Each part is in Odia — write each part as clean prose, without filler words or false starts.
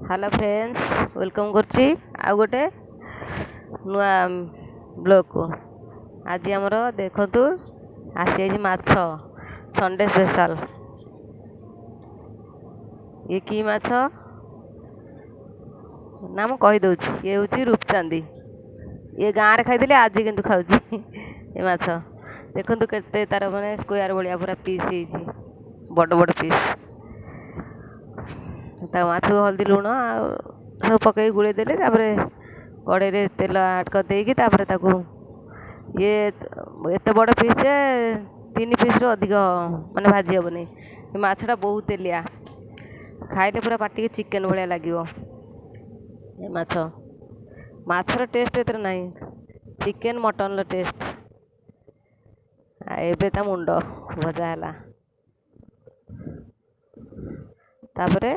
ହ୍ୟାଲୋ ଫ୍ରେଣ୍ଡସ୍, welcome କରୁଛି ଆଉ ଗୋଟେ ନୂଆ ବ୍ଲଗ୍କୁ। ଆଜି ଆମର ଦେଖନ୍ତୁ ଆସିଯାଇଛି ମାଛ, ସଣ୍ଡେ ସ୍ପେଶାଲ। ଇଏ କି ମାଛ ନା ମୁଁ କହିଦେଉଛି, ଇଏ ହେଉଛି ରୂପଚାନ୍ଦି। ଇଏ ଗାଁରେ ଖାଇଥିଲି, ଆଜି କିନ୍ତୁ ଖାଉଛି ଏ ମାଛ। ଦେଖନ୍ତୁ କେତେ ତାର ମାନେ ସ୍କୋୟାର ଭଳିଆ ପୁରା ପିସ୍ ହେଇଛି, ବଡ଼ ବଡ଼ ପିସ୍। ତା ମାଛକୁ ହଳଦୀ ଲୁଣ ଆଉ ସବୁ ପକେଇକି ଗୋଳେଇ ଦେଲେ, ତାପରେ କଡ଼େଇରେ ତେଲ ଆଡ଼୍ କରିଦେଇକି ତାପରେ ତାକୁ ଇଏ ଏତେ ବଡ଼ ପିସ୍ ଯେ 3 ପିସ୍ରୁ ଅଧିକ ମାନେ ଭାଜି ହେବନି। ଏ ମାଛଟା ବହୁତ ତେଲିଆ, ଖାଇଲେ ପୁରା ପାଟିକି ଚିକେନ୍ ଭଳିଆ ଲାଗିବ। ଏ ମାଛର ଟେଷ୍ଟ ଏଥିରେ ନାହିଁ, ଚିକେନ୍ ମଟନ୍ର ଟେଷ୍ଟ। ଆଉ ଏବେ ତା ମୁଣ୍ଡ ଭଜା ହେଲା, ତାପରେ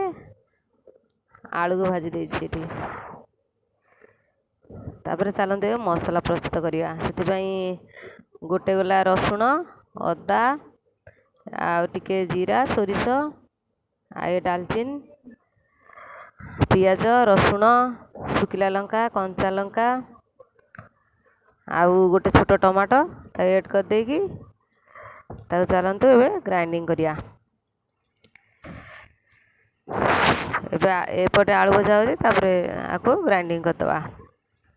ଆଳୁକୁ ଭାଜି ଦେଇଛି ଏଠି। ତାପରେ ଚାଲନ୍ତୁ ଏବେ ମସଲା ପ୍ରସ୍ତୁତ କରିବା। ସେଥିପାଇଁ ଗୋଟେ ଗୋଲା ରସୁଣ, ଅଦା ଆଉ ଟିକେ ଜିରା, ସୋରିଷ ଆଉ ଏ ଡାଲଚିନି, ପିଆଜ, ରସୁଣ, ଶୁଖିଲା ଲଙ୍କା, କଞ୍ଚା ଲଙ୍କା ଆଉ ଗୋଟେ ଛୋଟ ଟମାଟୋ ତାକୁ ଏଡ଼୍ କରିଦେଇକି ତାକୁ ଚାଲନ୍ତୁ ଏବେ ଗ୍ରାଇଣ୍ଡିଙ୍ଗ କରିବା। ଏବେ ଏପଟେ ଆଳୁ ଭଜା ହେଉଛି, ତାପରେ ଆକୁ ଗ୍ରାଇଣ୍ଡିଙ୍ଗ କରିଦେବା।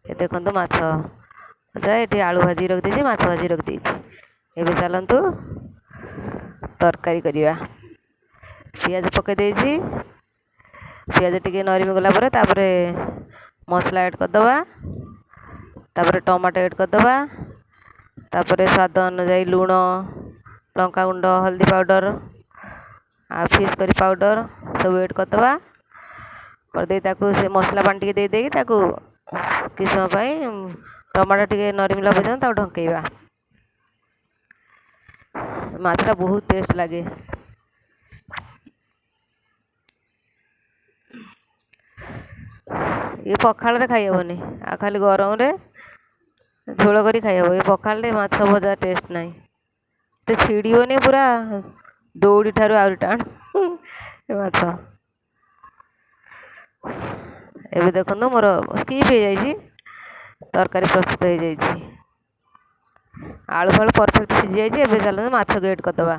ଏ ଦେଖନ୍ତୁ ମାଛ ଭଜା, ଏଠି ଆଳୁ ଭାଜିକି ରଖିଦେଇଛି, ମାଛ ଭାଜିକି ରଖିଦେଇଛି। ଏବେ ଚାଲନ୍ତୁ ତରକାରୀ କରିବା। ପିଆଜ ପକାଇ ଦେଇଛି, ପିଆଜ ଟିକେ ନରମି ଗଲା ପରେ ତାପରେ ମସଲା ଆଡ଼୍ କରିଦେବା, ତାପରେ ଟମାଟୋ ଆଡ଼୍ କରିଦେବା, ତାପରେ ସ୍ୱାଦ ଅନୁଯାୟୀ ଲୁଣ, ଲଙ୍କାଗୁଣ୍ଡ, ହଳଦୀ ପାଉଡ଼ର ଆଉ ଫିସ୍ କରି ପାଉଡ଼ର ସବୁ ଏଡ଼୍ କରିଦେବା। କରିଦେଇ ତାକୁ ସେ ମସଲା ପାଣି ଟିକେ ଦେଇ ଦେଇକି ତାକୁ କିଛି ସମୟ ପାଇଁ ଟମାଟୋ ଟିକେ ନରମିଲା ପର୍ଯ୍ୟନ୍ତ ତାକୁ ଢଙ୍କେଇବା। ମାଛଟା ବହୁତ ଟେଷ୍ଟ ଲାଗେ। ଇଏ ପଖାଳରେ ଖାଇହେବନି, ଆଉ ଖାଲି ଗରମରେ ଝୋଳ କରି ଖାଇହେବ। ଏ ପଖାଳରେ ମାଛ ଭଜା ଟେଷ୍ଟ ନାହିଁ, ଏତେ ଛିଡ଼ିବନି, ପୁରା ଦଉଡ଼ି ଠାରୁ ଆହୁରି ଟାଣ ଏ ମାଛ। ଏବେ ଦେଖନ୍ତୁ ମୋର ସ୍କିପ୍ ହେଇଯାଇଛି, ତରକାରୀ ପ୍ରସ୍ତୁତ ହେଇଯାଇଛି, ଆଳୁ ଫାଳୁ ପରଫେକ୍ଟ ସିଝିଯାଇଛି। ଏବେ ଚାଲନ୍ତୁ ମାଛକୁ ଏଡ଼୍ କରିଦେବା।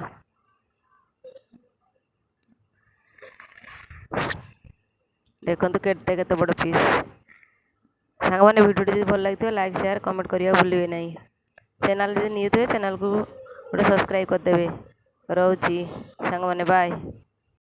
ଦେଖନ୍ତୁ କେତେ କେତେ ବଡ଼ ପିସ୍। ସାଙ୍ଗମାନେ, ଭିଡ଼ିଓଟି ଯଦି ଭଲ ଲାଗିଥିବ ଲାଇକ୍, ସେୟାର, କମେଣ୍ଟ କରିବାକୁ ଭୁଲିବେ ନାହିଁ। ଚ୍ୟାନେଲ୍ ଯଦି ନ୍ୟୁ ଥିବେ ଚ୍ୟାନେଲ୍କୁ ଗୋଟେ ସବସ୍କ୍ରାଇବ୍ କରିଦେବେ। ରହୁଛି ସାଙ୍ଗମାନେ, ବାଏ।